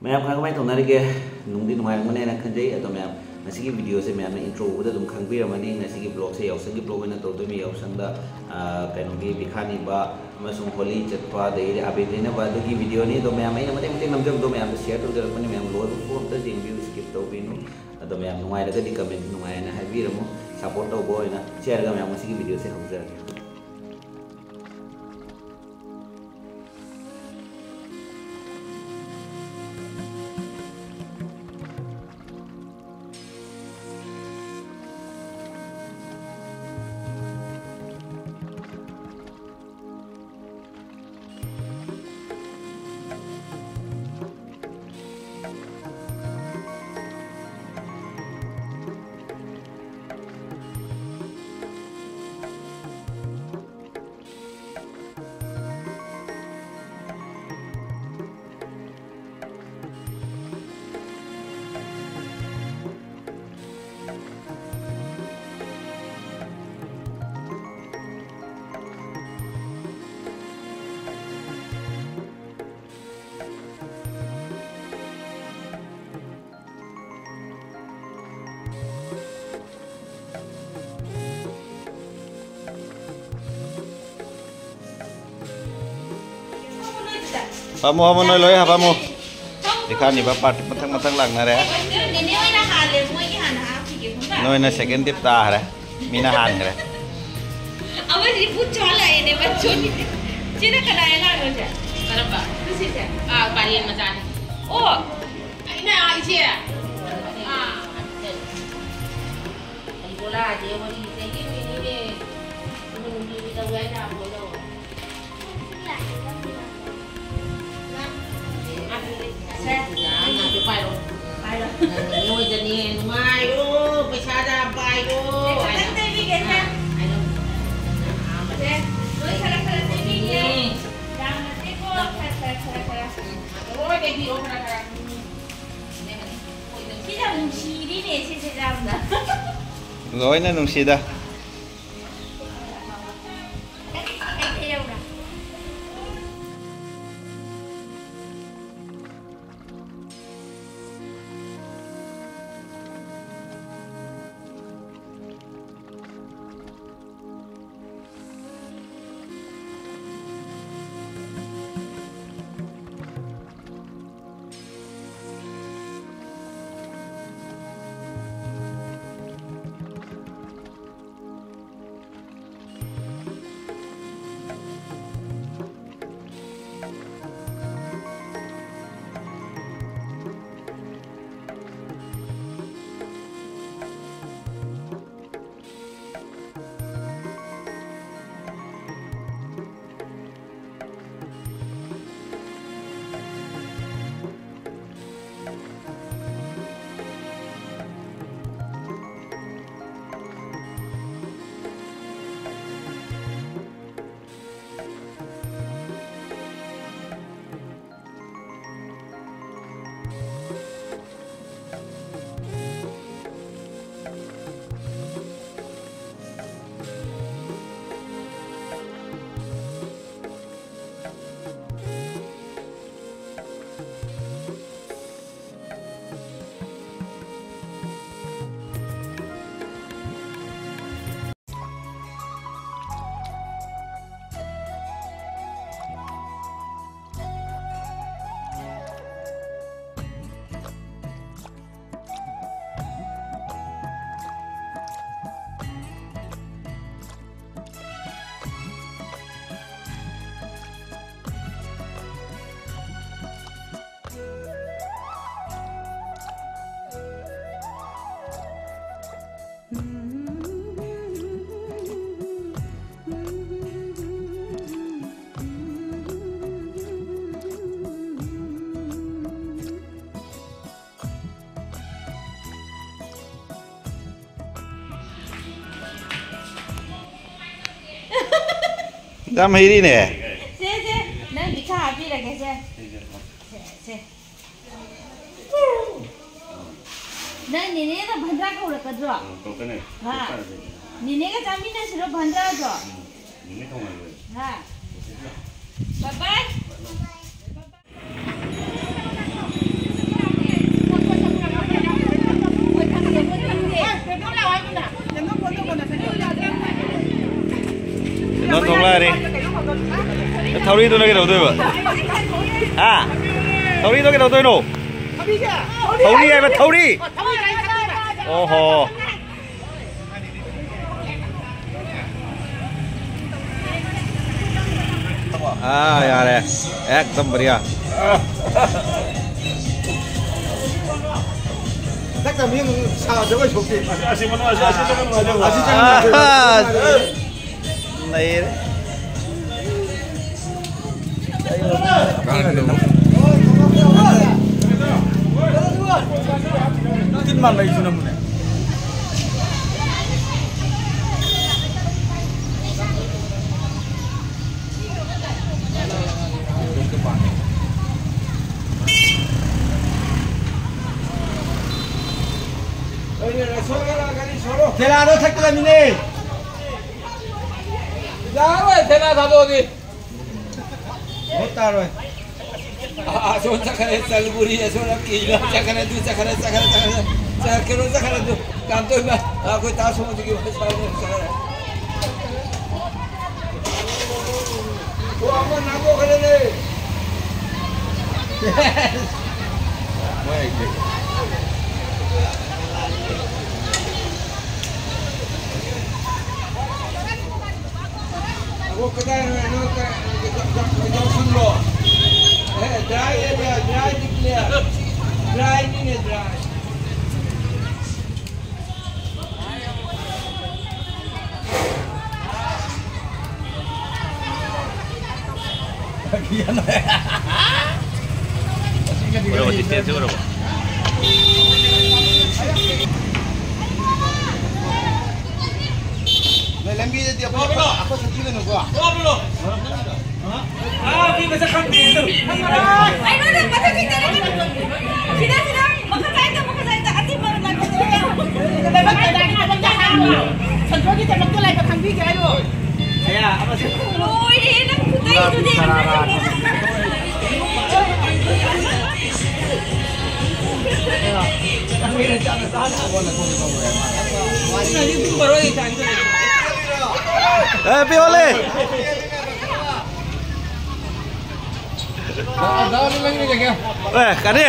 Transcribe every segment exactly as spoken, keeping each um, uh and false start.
ꯃꯌꯥꯝ ꯀꯃꯥꯏ ꯀꯃꯥꯏꯅ ꯇꯧꯅꯔꯤꯒꯦ? ꯅꯨꯡꯗꯤ ꯅꯨꯡꯉꯥꯏꯔꯝꯒꯅꯦꯅ ꯈꯟꯖꯩ꯫ ꯑꯗꯣ ꯃꯌꯥꯝ, ꯉꯁꯤꯒꯤ ꯚꯤꯗꯤꯑꯣꯁꯦ ꯃꯌꯥꯝꯅ ꯏꯟꯇ꯭ꯔꯣ ꯎꯕꯗ ꯑꯗꯨꯝ ꯈꯪꯕꯤꯔꯝꯃꯅꯤ꯫ ꯉꯁꯤꯒꯤ ꯕ꯭ꯂꯣꯒꯁꯦ ꯌꯥꯎꯁꯪꯒꯤ ꯕ꯭ꯂꯣꯒ ꯑꯣꯏꯅ ꯇꯧꯗꯣꯏꯅꯤ꯫ ꯌꯥꯎꯁꯪꯗ, ꯑ, ꯀꯩꯅꯣꯒꯤ ꯕꯤꯈꯥ ꯅꯤꯕ ꯑꯃꯁꯨꯡ ꯍꯣꯂꯤ ꯆꯠꯄ, ꯑꯗꯒꯤꯗꯤ ꯑꯕꯦꯔ ꯇꯩꯅꯕ ꯑꯗꯨꯒꯤ ꯚꯤꯗꯤꯑꯣꯅꯤ꯫ ꯑꯗꯣ ꯃꯌꯥꯝ, ꯑꯩꯅ ꯃꯇꯦꯛ ꯃꯇꯦꯛ ꯅꯝꯖꯕꯗꯣ ꯃꯌꯥꯝꯗ ꯁꯤꯌꯔ ꯇꯧꯖꯔꯛꯄꯅꯤ꯫ ꯃꯌꯥꯝ ꯂꯣꯏꯕ ꯐꯥꯎ ꯑꯝꯇ ꯌꯦꯡꯕꯤꯌꯨ, ꯁ꯭ꯀꯤꯞ ꯇꯧꯕꯤꯅꯨ꯫ ꯑꯗꯣ ꯃꯌꯥꯝ ꯅꯨꯡꯉꯥꯏꯔꯒꯗꯤ ꯀꯃꯦꯟ ꯅꯨꯡꯉꯥꯏꯅ ꯍꯥꯏꯕꯤꯔꯝꯃꯨ, ꯁꯞꯄꯣꯔꯠ ꯇꯧꯕ ꯑꯣꯏꯅ꯫ ꯁꯤ ꯍꯥꯏꯔꯒ ꯃꯌꯥꯝ, ꯉꯁꯤꯒꯤ ꯚꯤꯗꯤꯑꯣꯁꯦ ꯍꯧꯖꯔꯒꯦ꯫ ꯐꯝꯃꯣ, ꯐꯝꯃꯣ, ꯅꯣꯏ ꯂꯣꯏ ꯐꯝꯃꯣ꯫ ꯕꯤꯈꯥ ꯅꯤꯕ ꯄꯥꯔꯇꯤ ꯃꯊꯪ ꯃꯊꯪ ꯂꯥꯛꯅꯔꯦ꯫ ꯅꯦꯅꯦ ꯑꯣꯏꯅ ꯍꯥꯜꯂꯦ, ꯃꯣꯏꯒꯤ ꯍꯥꯟꯅ ꯍꯥꯞꯈꯤꯒꯦ, ꯈꯪꯕ꯭ꯔꯥ? ꯅꯣꯏꯅ ꯁꯦꯀꯦꯟ ꯇꯤꯞ ꯇꯥꯈ꯭ꯔꯦ꯫ ꯃꯤꯅ ꯍꯥꯟꯈ꯭ꯔꯦ꯫ ꯑꯃꯁꯤꯗꯤ ꯕꯨꯠ ꯆꯥ ꯂꯥꯛꯑꯦꯅꯦ, ꯃꯆꯣꯟꯒꯤ꯫ ꯁꯤꯅ ꯀꯅꯥꯏ ꯑꯉꯥꯡꯅꯣ, ꯁꯦ? ꯀꯔꯝꯕ? ꯁꯤꯁꯦ? ꯑꯥ, ꯄꯥꯂꯦꯟ ꯃꯆꯥꯅꯤ꯫ ꯑꯣ꯫ ꯑꯩꯅ, ꯑꯥ, ꯏꯆꯦ꯫ ꯑꯥ꯫ ꯑꯩ ꯕꯣꯂꯥꯁꯦ ꯋꯥꯔꯤ ꯆꯍꯤ ꯑꯃ ꯅꯤꯅꯦ꯫ ꯅꯨꯡꯇꯤꯒꯤ ꯇꯧꯋꯦ ꯍꯥꯏꯅ ꯑꯃꯨꯛ ꯂꯧ꯫ ꯁꯦ, ꯅꯪꯁꯨ ꯄꯥꯏꯔꯣ꯫ ꯄꯥꯏꯔꯣ꯫ ꯅꯪ ꯅꯣꯏꯗꯅꯦ ꯅꯨꯡꯉꯥꯏꯔꯣ, ꯄꯩꯁꯥꯗ ꯄꯥꯏꯔꯣ꯫ ꯁꯦ, ꯈꯤꯇꯪ ꯇꯩꯕꯤꯒꯦ, ꯁꯦ꯫ ꯍꯥꯏꯔꯣ꯫ ꯁꯦ, ꯅꯣꯏ ꯈꯔ ꯈꯔ ꯇꯩꯕꯤꯒꯦ꯫ ꯎꯝ꯫ ꯌꯥꯝ ꯅꯠꯇꯦꯀꯣ, ꯈꯔ ꯈꯔ, ꯈꯔ ꯈꯔ꯫ ꯎꯝ, ꯂꯣꯏ ꯇꯩꯕꯤꯔꯣ, ꯈꯔ ꯈꯔ꯫ ꯎꯝ꯫ ꯁꯤ ꯌꯥꯝ ꯅꯨꯡꯁꯤꯔꯤꯅꯦ, ꯁꯤꯁꯦ ꯌꯥꯝꯅ꯫ ꯂꯣꯏꯅ ꯅꯨꯡꯁꯤꯗ꯫ ꯀꯩ ꯀꯩ ꯌꯧꯔꯥ? ꯌꯥꯝ ꯍꯩꯔꯤꯅꯦ꯫ ꯁꯦ, ꯁꯦ, ꯅꯪ ꯕꯤꯈꯥ ꯍꯥꯞꯄꯤꯔꯒꯦ, ꯁꯦ꯫ ꯁꯦ, ꯁꯦ꯫ ꯅꯪ ꯅꯦꯅꯦꯅ ꯚꯟꯗ꯭ꯔꯥ ꯀꯧꯔꯛꯀꯗ꯭ꯔꯣ? ꯑ, ꯀꯧꯔꯛꯀꯅꯤ꯫ ꯍꯥ? ꯆꯠꯇꯥꯔꯗꯤ꯫ ꯅꯦꯅꯦꯒ ꯆꯥꯃꯤꯟꯅꯁꯤꯔꯣ ꯚꯟꯗ꯭ꯔꯥꯗꯣ? ꯎꯝ, ꯅꯦꯅꯦ ꯊꯣꯡꯍꯜꯂꯣ꯫ ꯍꯥ? ꯕꯥꯏ ꯕꯥꯏ꯫ ꯀꯩꯅꯣ ꯊꯣꯛꯂꯛꯑꯅꯤ꯫ ꯊꯧꯔꯤꯗꯨꯅ ꯀꯩꯗꯧꯗꯣꯏꯕ? ꯍꯥ? ꯊꯧꯔꯤꯗꯣ ꯀꯩꯗꯧꯗꯣꯏꯅꯣ? ꯊꯧꯔꯤ ꯍꯥꯏꯕ, ꯊꯧꯔꯤ! ꯑꯣꯍꯣ꯫ ꯑꯥ, ꯌꯥꯔꯦ꯫ ꯑꯦꯛꯗꯝ ꯕꯔꯤꯌꯥ꯫ ꯆꯥꯛ ꯆꯥꯕꯤ ꯑꯃꯨꯛ ꯁꯥ ꯖꯒꯣꯏ ꯁꯣꯛꯇꯦ꯫ ꯑꯁꯤ ꯃꯅꯨꯡ, ꯑꯁꯤ, ꯑꯁꯤ ꯆꯪꯉ ꯅꯨꯡꯉꯥꯏꯖꯧ꯫ ꯑꯁꯤ ꯆꯪꯉ ꯅꯨꯡꯉꯥꯏꯖꯧ꯫ ꯑꯥ꯫ ꯅꯩꯔꯦ꯫ ꯇꯤꯟ ꯃꯥꯟꯕ ꯑꯩꯁꯨ ꯅꯃꯨꯅꯦ꯫ ꯊꯦꯂꯥꯗꯣ ꯊꯛꯀꯗꯕꯅꯤꯅꯦ꯫ ꯌꯥꯔꯣꯏ, ꯊꯦꯂꯥ ꯊꯥꯗꯣꯛꯑꯗꯤ꯫ ꯃꯨꯠ ꯇꯥꯔꯣꯏ꯫ ꯑ-, ꯑꯁꯣꯝ ꯆꯠꯈ꯭ꯔꯦ, ꯆꯜꯕꯨꯔꯤ, ꯑꯁꯣꯝ ꯀꯤꯅ ꯆꯠꯈ꯭ꯔꯦ, ꯑꯗꯨ ꯆꯠꯈ꯭ꯔꯦ, ꯆꯠꯈ꯭ꯔꯦ, ꯆꯠꯈ꯭ꯔꯦ꯫ ꯆ-, ꯀꯩꯅꯣ ꯆꯠꯈ꯭ꯔꯦ, ꯑꯗꯨ ꯀꯥꯝꯇꯣꯏꯃ꯫ ꯑ, ꯑꯩꯈꯣꯏ ꯇꯥ ꯁꯣꯝꯗꯒꯤ ꯆꯠꯈ꯭ꯔꯦ꯫ ꯑꯣ, ꯑꯃ ꯅꯥꯟꯊꯣꯛꯈ꯭ꯔꯦꯅꯦ꯫ ꯃꯣꯏ ꯍꯩꯇꯦ꯫ ꯑꯣ, ꯀꯗꯥꯏꯅꯣ, ꯀꯩꯅꯣ, ꯀ-, ꯌꯥꯎꯁꯪꯂꯣ? ꯑꯦ, dry area, dry declare. Dry ꯅꯤꯅꯦ, dry꯫ ꯎꯔꯕ, distance ꯎꯔꯕ? ꯂꯝꯕꯤꯗꯗꯤ ꯑꯩꯈꯣꯏ ꯑꯩꯈꯣꯏ ꯆꯠꯄꯤꯒꯅꯨꯀꯣ꯫ ꯑꯩꯉꯣꯟꯗ ꯃꯊꯛ ꯆꯤꯡꯊꯔꯛꯀꯅꯨ꯫ ꯁꯤꯗ, ꯁꯤꯗ, ꯃꯈꯥ ꯆꯥꯏꯗ, ꯃꯈꯥ ꯆꯥꯏꯗ, ꯑꯇꯤꯡꯕ ꯂꯥꯏꯕꯛ ꯀꯗꯥꯏꯒꯤ ꯊꯕꯛ ꯇꯧꯕꯅꯣ? ꯁꯟꯇ꯭ꯔꯣꯜꯒꯤꯗꯃꯛꯇ ꯂꯥꯏꯕꯛ ꯈꯪꯕꯤꯒꯦ ꯍꯥꯏꯔꯣ? ꯂꯣꯏꯔꯦ, ꯅꯪ ꯈꯨꯗꯩꯗꯨꯗꯤ꯫ ꯑꯦ, ꯄꯤꯌꯣꯂꯦ꯫ ꯑꯦ, ꯀꯔꯤ?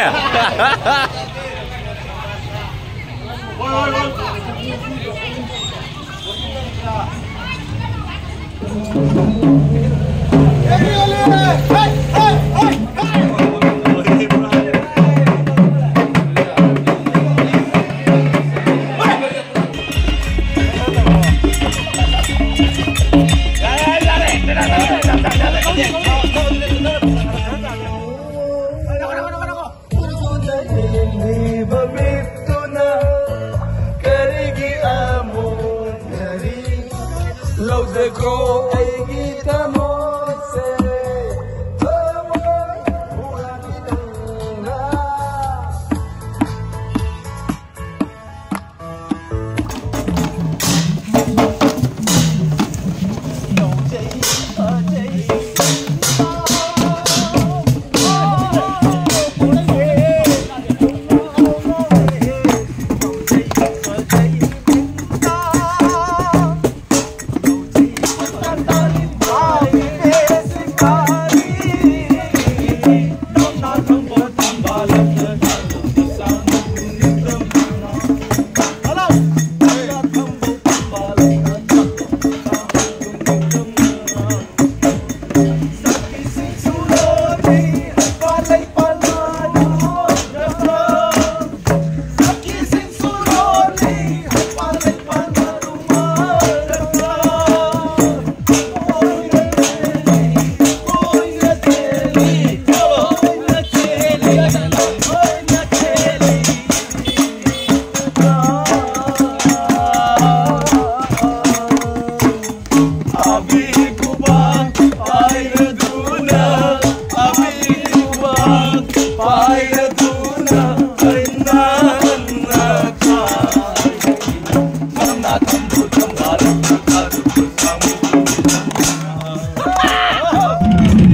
ꯌꯦꯡꯂꯤꯕ ꯃꯤꯠꯇꯨꯅ ꯀꯔꯤꯒꯤ ꯑꯃꯨꯛ ꯀꯔꯤ ꯂꯧꯖꯈ꯭ꯔꯣ ꯑꯩꯒꯤ ꯊꯃꯣꯏꯁꯦ, ꯊꯃꯣꯏ꯫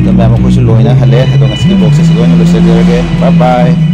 ꯑꯗꯣ ꯃꯌꯥꯝ, ꯑꯩꯈꯣꯏꯁꯨ ꯂꯣꯏꯅ ꯍꯜꯂꯦ꯫ ꯑꯗꯣ ꯉꯁꯤꯒꯤ vlogꯁꯦ ꯁꯤꯗ ꯑꯣꯏꯅ ꯂꯣꯏꯁꯤꯟꯖꯔꯒꯦ꯫ Bye bye꯫